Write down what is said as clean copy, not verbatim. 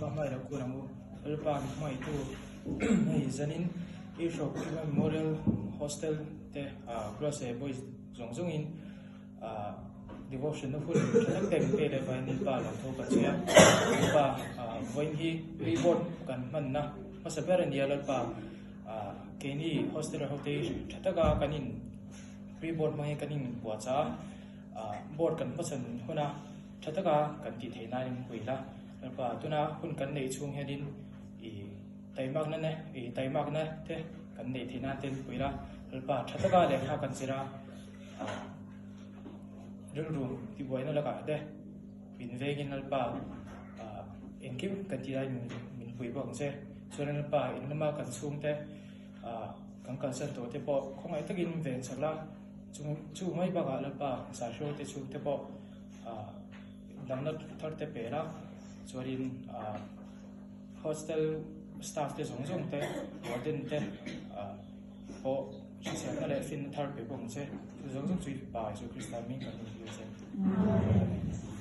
Lalpa hmai lo kun ang u. Lalpa min hmangaihtu hei zanin Israel Kima Memorial Hostel te girls leh boys zawng zawngin devotion na hun tha tak te min pek leh vangin Lalpa lo tho kan sawi a. Lalpa vawiin hi pre-board kan hmanna hmasa ber a nia Lalpa keini hostel ho te hi tha taka kan in pre-board hmangin kan inbuatsaih a, board kan hmachhawn huna Tha taka kan tih theih nan in pui la, Lalpa tuna hun kan neih chhung hianin i taimakna ne i taimakna te kan neih theih nan te in pui la, Lalpa tha taka lehkha kan zir a, rilru tibuaina lakah te min vengin Lalpa engkim kan tih laiin min pui bawk ang che. Chuan Lalpa in lama kan chhungte kan kalsan tawh te pawh khawngaih takin ven chak la, chu mai bakah Lalpa zahriaute chhungte pawh Damna thar te pel a, chuanin hostel staff te zawng zawng te, warden te pawh hriselna leh finna thar pe bawk ang che. Chu zawng zawng chu i Pa Jesuh Krista hming kan inhlir che. Amen.